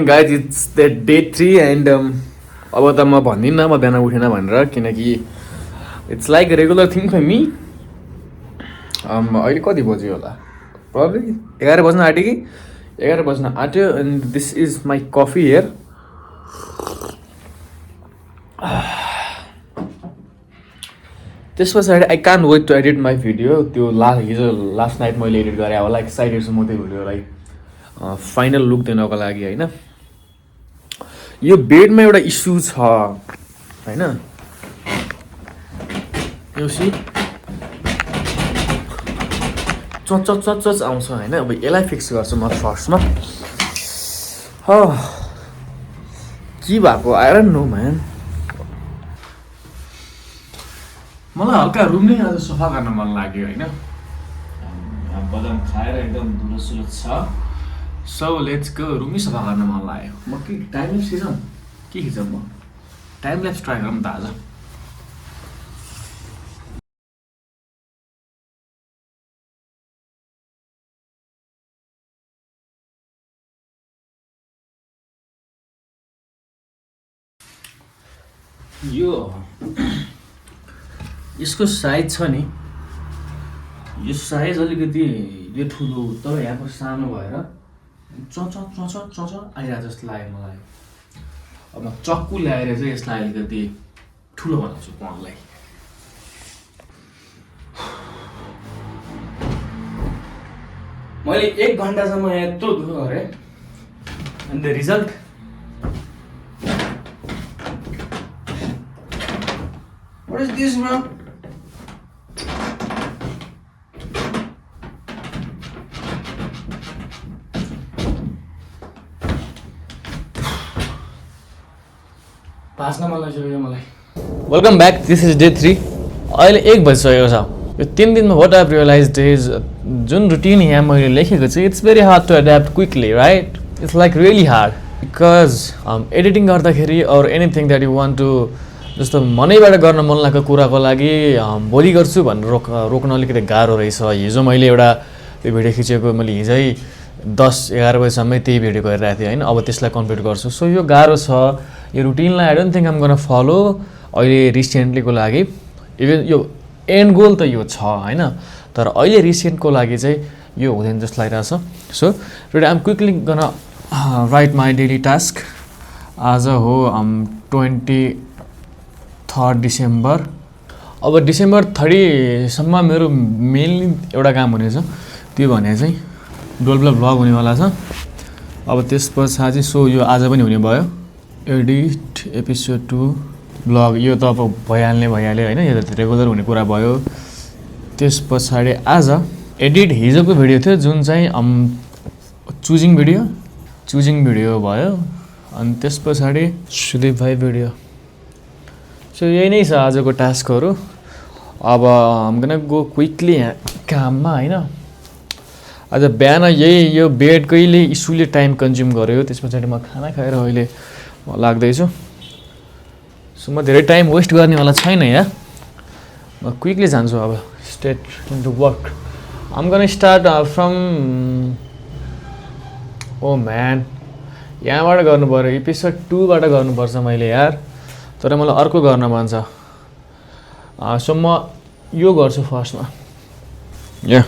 Guys, it's the day 3 and अब त म भन्दिनँ म बिहान उठेन भनेर किनकि it's like a regular thing for me. अहिले कति बज्यो होला probably 11 बज्न आँट्यो कि 11 बज्न आँट्यो and this is my coffee here. त्यस पछाडि I can't wait to edit my video. त्यो हिजो लास्ट नाइट मैले एडिट गरेँ होला एक्साइटेड छु म त्यो भिडियोलाई फाइनल लुक दिनको लागि हैन. यो बेडमा एउटा इस्यु छ हैन. यो सी चच आउँछ हैन. अब यसलाई फिक्स गर्छु म फर्स्टमा. के भएको आई डोन्ट नो म्यान. मलाई हल्का रुम नै आज सफा गर्न मन लाग्यो हैन. बदाम खाएर एकदम धुलोसुलो छ. So let's go. रुमै सफा गर्न मन लाग्यो. म के टाइम ल्याप्स खिचौँ के खिचौँ म टाइम ल्याप्स ट्राई गरौँ त आज. यो यसको साइज छ नि यो साइज अलिकति यो ठुलो तर यहाँको सानो भएर चच आइरहेको जस्तो लाग्यो मलाई. अब म चक्कु ल्याएर चाहिँ यसलाई अलिकति ठुलो बनाउँछु पनलाई. मैले 1 घन्टासम्म यत्रो दुःख गरेँ and the result what is this bro? Welcome back. This is day 3. अहिले 1 बजिसकेको छ. यो 3 दिनमा what I've realized is जुन रुटिन यहाँ मैले लेखेको छु it's very hard to adapt quickly, right? It's like really hard because editing गर्दाखेरि or anything that you want to जस्तो मनैबाट गर्न मन लागेको कुराको लागि भोलि गर्छु भनेर रोक्न अलिकति गाह्रो रहेछ. हिजो मैले एउटा त्यो भिडियो खिचेको मैले हिजै 10-11 बजीसम्म त्यही भिडियो गरिरहेको थिएँ हैन. अब त्यसलाई कम्प्लिट गर्छु. सो यो गाह्रो छ. यो रुटिनलाई I don't think I'm gonna follow अहिले रिसेन्टलीको लागि. इभन यो एन्ड गोल त यो छ हैन तर अहिले रिसेन्टको लागि चाहिँ यो हुँदैन जस्तो लागिरहेछ. So today I'm quickly gonna write my daily task. आज हो 23 डिसेम्बर. अब डिसेम्बर 30 सम्म मेरो मेनली एउटा काम हुनेछ. त्यो भने चाहिँ 12 भ्लग हुनेवाला छ. अब त्यस पछाडि सो यो आज पनि हुने भयो. एडिट एपिसोड 2 भ्लग यो त अब भइहाल्यो हैन. यो त रेगुलर हुने कुरा भयो. त्यस पछाडि आज एडिट हिजोको भिडियो थियो जुन चाहिँ चुजिङ भिडियो भयो. अनि त्यस पछाडि सुदीप भाइ भिडियो. सो यही नै छ आजको टास्कहरू. अब हम गोना गो क्विकली काममा हैन. आज बिहान यो बेडकैले इस्युले टाइम कन्ज्युम गर्यो. त्यस पछाडि म खाना खाएर अहिले म लाग्दैछु. सो म धेरै टाइम वेस्ट गर्नेवाला छैन यहाँ. म क्विकली जान्छु. अब straight into work. I'm gonna start from oh man यहाँबाट गर्नु पऱ्यो. एपिसोड 2 बाट गर्नुपर्छ मैले यार. तर मलाई अर्को गर्न मन छ. सो म यो गर्छु फर्स्टमा. या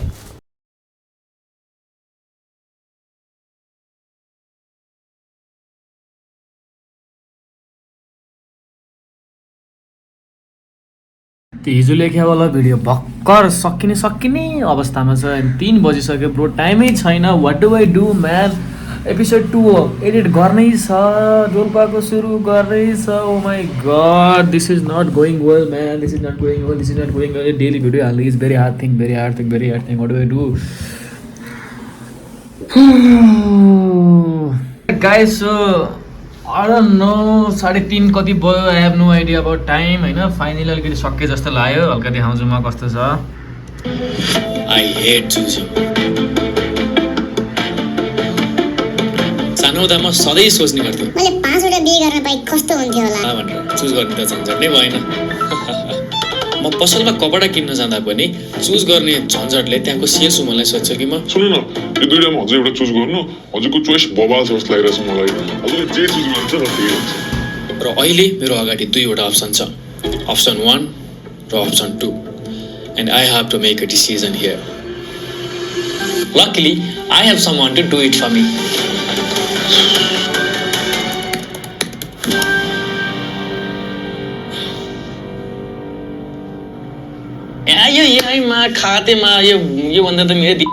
त्यो हिजो लेखेवाला भिडियो भर्खर सकिने अवस्थामा छ. 3 बजिसक्यो ब्रो. टाइमै छैन. What do I do man. Episode 2 हो एडिट गर्नै छ. डोल्पाको सुरु गर्नै छ. Oh my god this is not going well man. This is not going well. Daily video हाल्नु is very hard thing. What do I do guys. So I don't know 3:30 कति भयो. I have no idea about time हैन. Finally अलिकति सके जस्तो लाग्यो. हल्का देखाउँछु म कस्तो छ. I hate choosing. सानोदा म सधैँ सोच्ने गर्थेँ मैले 5 वटा बिहे गर्न पाए कस्तो हुन्थ्यो होला भनेर. चुज गर्ने त झन्झट नै भएन. म पसलमा कपडा किन्न जाँदा पनि चुज गर्ने झन्झटले त्यहाँको सेल्स वुमनलाई सोध्छु कि म सुन्नु न यो दुईटामा हजुर एउटा चुज गर्नु हजुरको चोइस बबाल छ जस्तो लागिरहेछ मलाई हजुरले जे चुज गर्नुहुन्छ र त्यही हुन्छ र अहिले मेरो अगाडि दुईवटा अप्सन छ अप्सन 1 र option 2 and I have to make a decision here. Luckily, I have someone to do it for me. यो खातेमा यो भन्दा त मेरो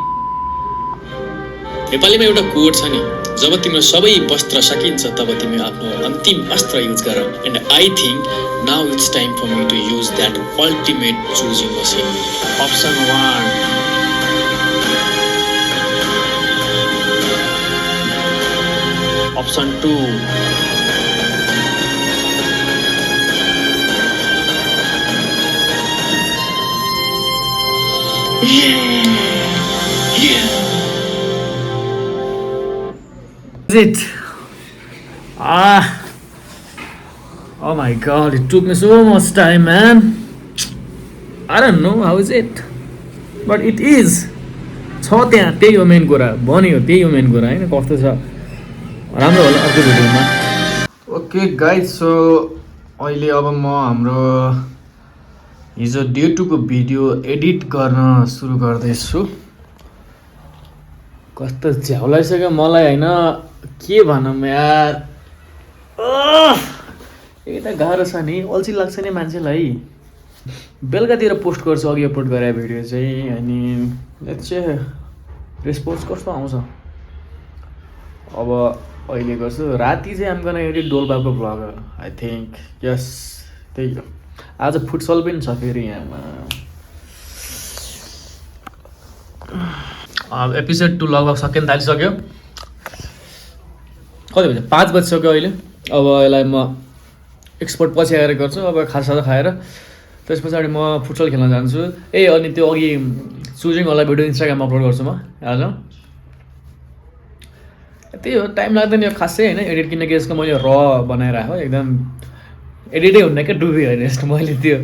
नेपालीमा एउटा कोड छ नि जब तिम्रो सबै वस्त्र सकिन्छ तब तिमी आफ्नो अन्तिम अस्त्र युज गर and I think now it's time for me to use that ultimate choosing machine option 1 option 2 It. Oh my god, it took me so much time, man. I don't know how is it, but it is. छ त्यहाँ त्यही हो main कुरा भन्यो त्यही हो main कुरा हैन कस्तो छ राम्रो होला अर्को भिडियोमा ओके गाइज सो अहिले अब म हाम्रो हिजो डे 2 को भिडियो एडिट गर्न सुरु गर्दैछु कस्तो झ्याउ लागिसक्यो मलाई हैन के भनौँ यार यही त गाह्रो छ नि अल्छी लाग्छ नि मान्छेलाई बेलुकातिर पोस्ट गर्छु अघि अपलोड गरे भिडियो चाहिँ अनि लेट्स चाहिँ रेस्पोन्स कस्तो आउँछ अब अहिले गर्छु राति चाहिँ आम गर्न एडिट डोल्पाको भ्लग आई थिङ्क यस त्यही हो आज फुटसल पनि छ फेरि यहाँमा एपिसोड 2 लगभग सकिन थालिसक्यो कति बजे 5 बजिसक्यो अहिले अब यसलाई म एक्सपोर्ट पछि आएर गर्छु अब खाजा खाएर त्यस पछाडि म फुटसल खेल्न जान्छु ए अनि त्यो अघि चुजिङवाला भिडियो इन्स्टाग्राममा अपलोड गर्छु म आज त्यही हो टाइम लाग्दैन यो खासै होइन एडिट किनकि यसको मैले र बनाइराखेको एकदम एडिटै हुन्न क्या डुबी होइन यसको मैले त्यो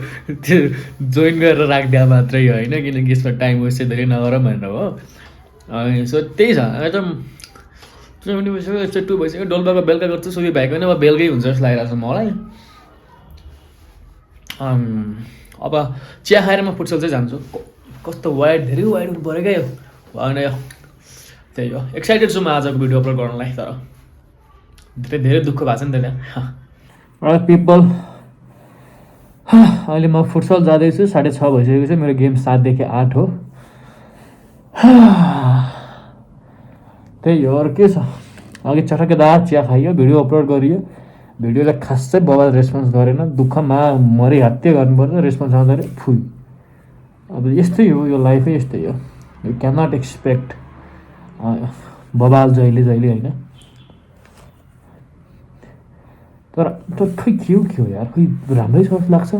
जोइन गरेर राखिदिए मात्रै होइन किनकि यसमा टाइम वेस्ट चाहिँ धेरै नगर भनेर हो अनि सो त्यही छ एकदम 2 भइसक्यो डोल्पाको बेलुका गर्छु सुबी भाइको पनि अब बेलुकै हुन्छ जस्तो लागिरहेको छ मलाई अब चिया खाएर म फुटसल चाहिँ जान्छु कस्तो वाइड धेरै वाइड हुनु पऱ्यो क्या यो भएन यो त्यही हो एक्साइटेड छु म आजको भिडियो अपलोड गर्नलाई तर धेरै दुःख भएको छ नि त त्यहाँ पिपल अहिले म फुटसल जाँदैछु 6:30 भइसकेको छ मेरो गेम 7 देखि 8 हो त्यही हो अरू के छ अघि चटकेदार चिया खाइयो भिडियो अपलोड गरियो भिडियोलाई खासै बबाल रेस्पोन्स गरेन दुःखमा मरिहत्ते गर्नुपर्छ रेस्पोन्स आउँदाखेरि फुइ अब यस्तै हो यो लाइफै यस्तै हो यु क्यान नट एक्सपेक्ट बबाल जहिले होइन तर खै के हो यार खै राम्रै छ जस्तो लाग्छ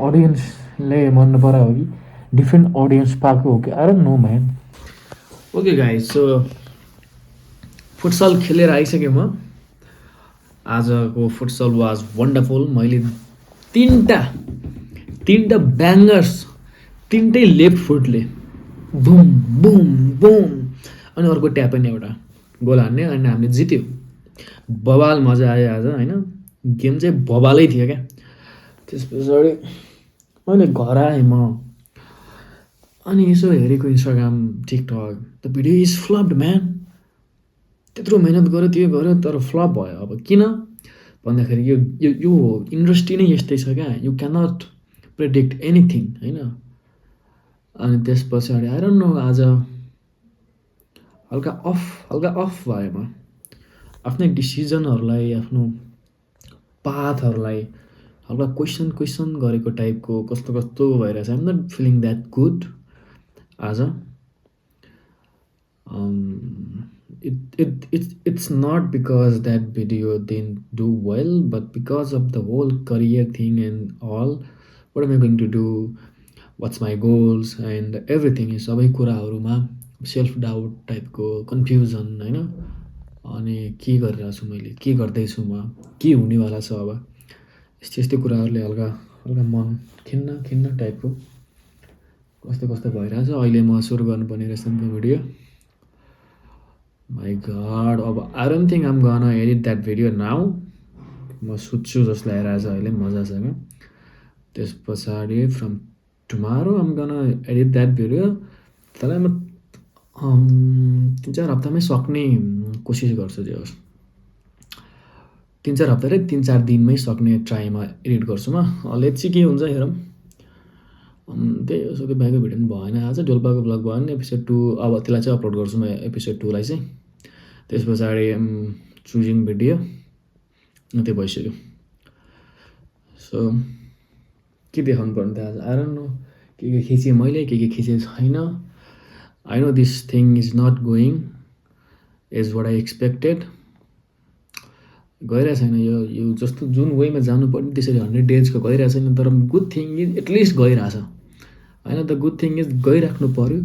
अडियन्सले मन परायो हो कि डिफ्रेन्ट अडियन्स पाएको हो कि I don't no man okay guys so futsal खेलेर आइसकेँ म आजको फुटसल वाज वन्डरफुल मैले तीनटा ब्याङ्गर्स तीनटै लेफ्ट फुटले बुम बुम बुम अनि अर्को ट्याप पनि एउटा गोल हान्ने अनि हामीले जित्यो बबाल मजा आयो आज होइन गेम चाहिँ बबालै थियो क्या त्यस पछाडि मैले घर आएँ म अनि यसो हेरेको Instagram TikTok the video is flopped man त्यत्रो मेहनत गऱ्यो त्यो गऱ्यो तर फ्लप भयो अब किन भन्दाखेरि यो इन्डस्ट्री नै यस्तै छ क्या यु क्यानट प्रेडिक्ट एनिथिङ होइन अनि त्यस पछाडि आई डोन्ट नो आज हल्का अफ भयो म आफ्नै डिसिजनहरूलाई आफ्नो पाथहरूलाई हल्का क्वेसन गरेको टाइपको कस्तो भइरहेछ I'm not feeling that good आज it's not because that video didn't do well but because of the whole career thing and all what am I going to do what's my goals and everything is सबै कुराहरूमा self doubt टाइपको confusion होइन अनि के गरिरहेको छु मैले के गर्दैछु म के हुनेवाला छ अब यस्तै कुराहरूले हल्का हल्का मन खिन्न टाइपको कस्तो भइरहेछ। अहिले म सुरु गर्नुपर्ने रहेछ नि त भिडियो। माई गड, अब I don't think I'm gonna edit that video now. म सुत्छु जस्तो लागिरहेछ अहिले मजासँग। त्यस पछाडि from tomorrow I'm gonna edit that video. त्यसलाई म 3-4 हप्तामै सक्ने कोसिस गर्छु। जे होस् 3-4 हप्ता रे 3-4 दिनमै सक्ने ट्राईमा एडिट गर्छु म। लेट्स सी के हुन्छ हेरौँ। त्यही हो, सुके भाइको भिडियो पनि भएन आज। डोल्पाको ब्लग भएन। एपिसोड 2 अब त्यसलाई चाहिँ अपलोड गर्छु म, एपिसोड 2 लाई चाहिँ। त्यस पछाडि चुजिङ भिडियो त्यो भइसक्यो। सो के देखाउनु पर्ने त आज, आई डोन्ट नो। के खिचेँ मैले, के खिचेँ छैन। I know this thing is not going as what I expected. गइरहेको छैन यो जस्तो जुन वेमा जानुपर्ने त्यसरी 100 डेजको गइरहेको छैन। तर गुड थिङ इज एटलिस्ट गइरहेछ होइन त। गुड थिङ इज गइराख्नु पऱ्यो।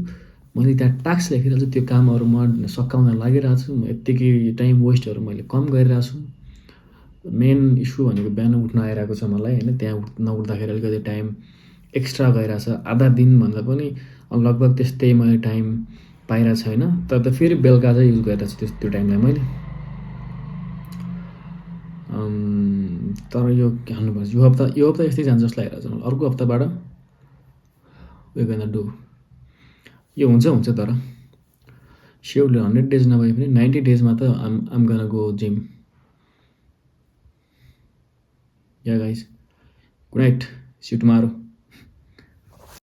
मैले त्यहाँ टास्क लेखिरहेको छु, त्यो कामहरू म सकाउन लागिरहेको छु। यत्तिकै टाइम वेस्टहरू मैले कम गरिरहेको छु। मेन इस्यु भनेको बिहान उठ्न आइरहेको छ मलाई होइन। त्यहाँ नउठ्दाखेरि अलिकति टाइम एक्स्ट्रा गइरहेछ। आधा दिनभन्दा पनि लगभग त्यस्तै मैले टाइम पाइरहेको छैन। तर त फेरि बेलुका चाहिँ युज गरिरहेको छु त्यो टाइमलाई मैले। तर यो के भन्नुपर्छ, यो हप्ता यस्तै जान्छ जस्तो लागिरहेको छ मलाई। अर्को हप्ताबाट वे गना डु। यो हुन्छ तर स्योरली 100 डेज नभए पनि 90 डेजमा त I'm gonna go gym. Yeah guys, good night, see you tomorrow.